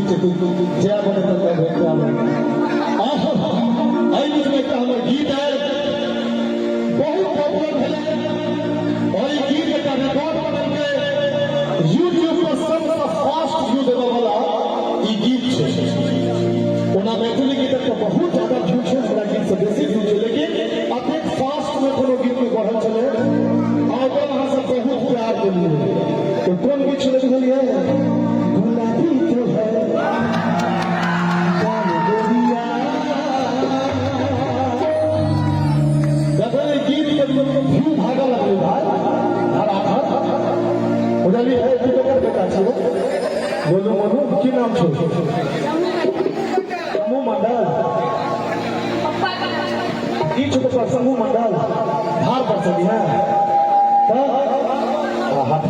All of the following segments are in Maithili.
ठीक छै, जय बने तक भेट आबै। एहि बीचमे एकटा हमर गीत आयल, बहुत पॉपुलर भेलै और ई गीत एकटा रिकॉर्ड बनेलकै। यूट्यूब पर सबसँ फास्ट व्यू देबऽ वाला ई गीत छै। ओना मैथिली गीतक तऽ बहुत ज्यादा व्यू छै, हमरा गीतसँ बेसी व्यू छै, लेकिन अतेक फास्ट मे कोनो गीत नहि बढ़ल छलै आ ओकरा अहाँ सब बहुत प्यार देलियै। तो कोन गीत छलै बुझलियै? गुलाबी तो है गाल गोरिया। जखन ई गीत के व्यू भागऽ लगलै भाय धड़ाधड़, बुझलियै? तू ककर बेटा छियै? बोलू मोनू, की नाम छौ? समूह मंडल की छौ तोरा? समूह मंडल धार पर से है तऽ हाथ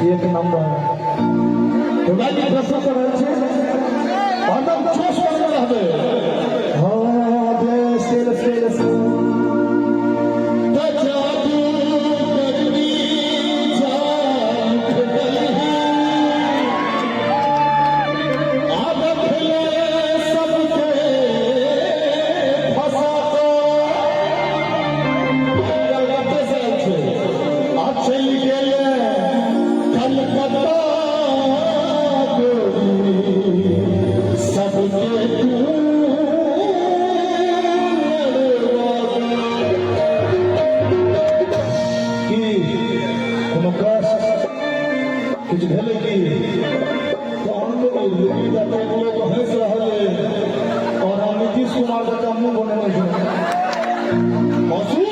एक नंबर। तो भाई प्रश्न कर रहल छी, हरदम जोश बनल रहबै। हाँ, देश देश तऽ जादू करनी जान गई आब खेले सबके फंसा कऽ से आयल छै आ चलि गेलै कलकत्ता गोरी, सबके तू लड़वा। की कोनो कष्ट किछु भेलै की? तहन तऽ ई लोक हँसि रहल अइ और हम नीतीश कुमार जकाँ मुँह बनेने छी। हँसू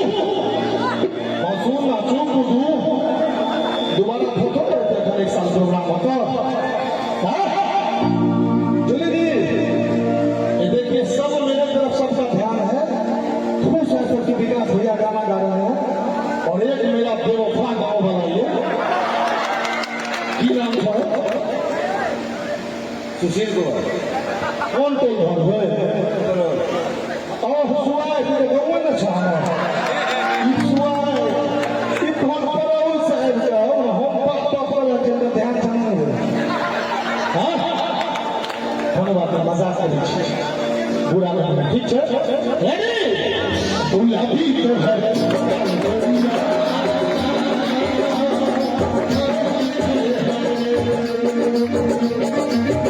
हँसू, नाचू कूदू, दोबारा फोटो करते एखन एक साल प्रोग्राम होता। जल्दी जी, ये देखिए, सब मेरे तरफ सबका ध्यान है। खुश है सब कि विकास भैया गाना गा रहे हैं और एक मेरा बेवफा गाँव वाला। ये की नाम है? सुशील कुमार। कोन टोल घर है? ओह सुआय, तू तऽ गाँवे ने छ हमर। ई सुआय, ई तोहर परौल से आबि जाउ। हम पक पक पर चलते ध्यान से नहीं है। हाँ, कोनो बात नहीं, मजाक करै छी, बुरा नहीं। ठीक छै, रेडी? गुलाबी तो है गुलाबी तो है गोरिया,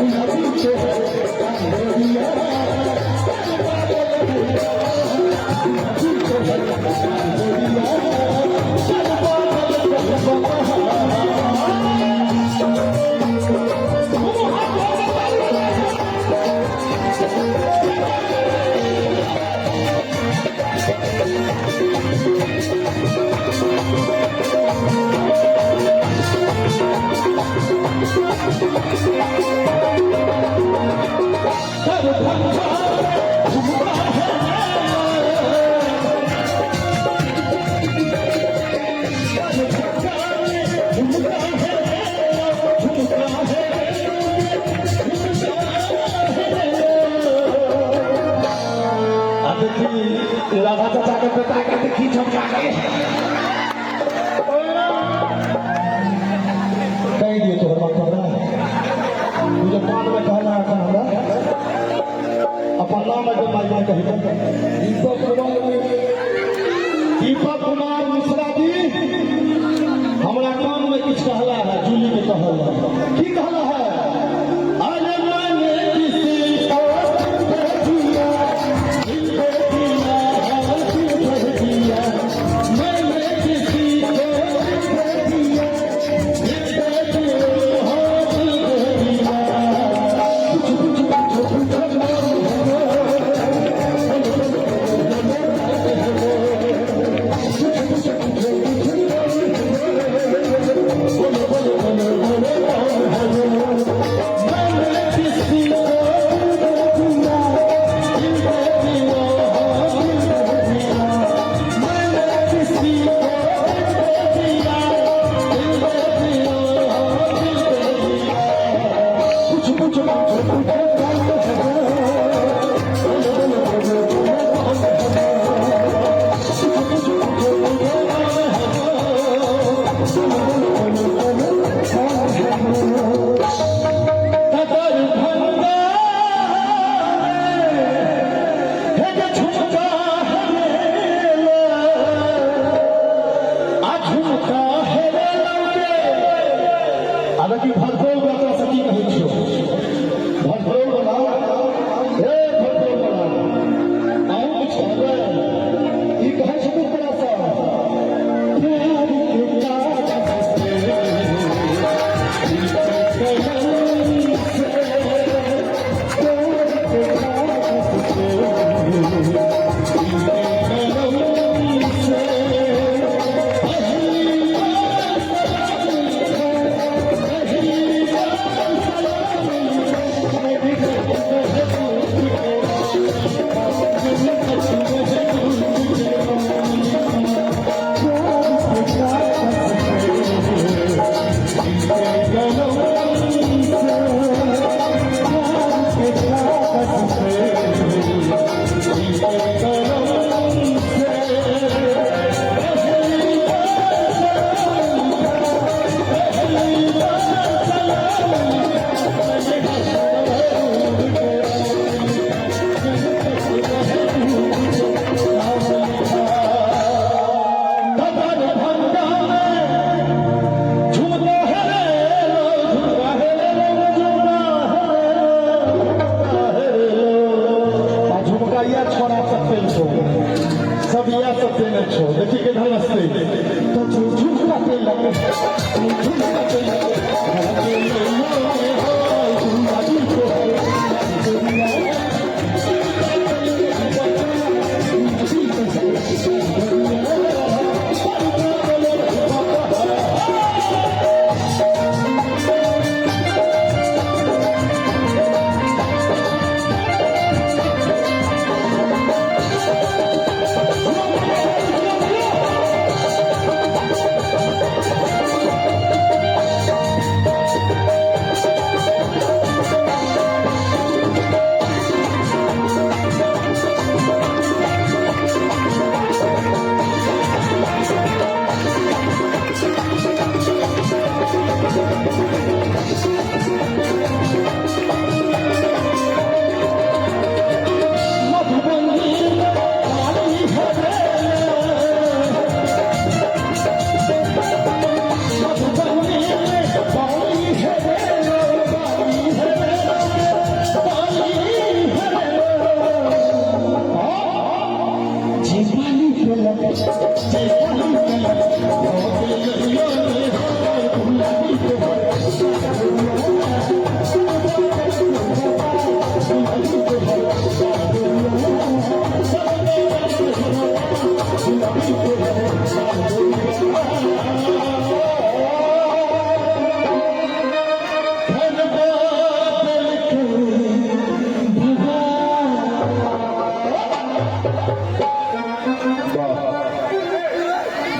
गुलाबी तो है गोरिया। आ देखी राधा चाचा के बेटा के देखी झमका के कहि दियौ। तोहर बात हमरा तू जे कान में कहला एखन हमरा अपन नाम एकर माइक में कहि दे। दीपक कुमार। दीपक कुमार मिश्रा जी हमरा कान में किछु कहला है, जूली के कहला है। की कहला है? अरे मैंने किसी को दे दिया, दिल दे दिया, दिल दे दिया। मैंने किसी को दे दिया, दिल दे दिया, दिल दे दिया। कुछ कुछ कुछ कुछ बोलो बोलो बोलो बोलो बोलो।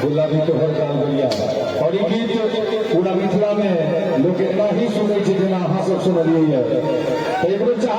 गुलाबी तोहर गाल गोरिया। और ई गीत पूरा मिथिला में लोग इतना ही सुनै छै जेना अहाँ सब सुनलियै। तऽ एक बेर चाह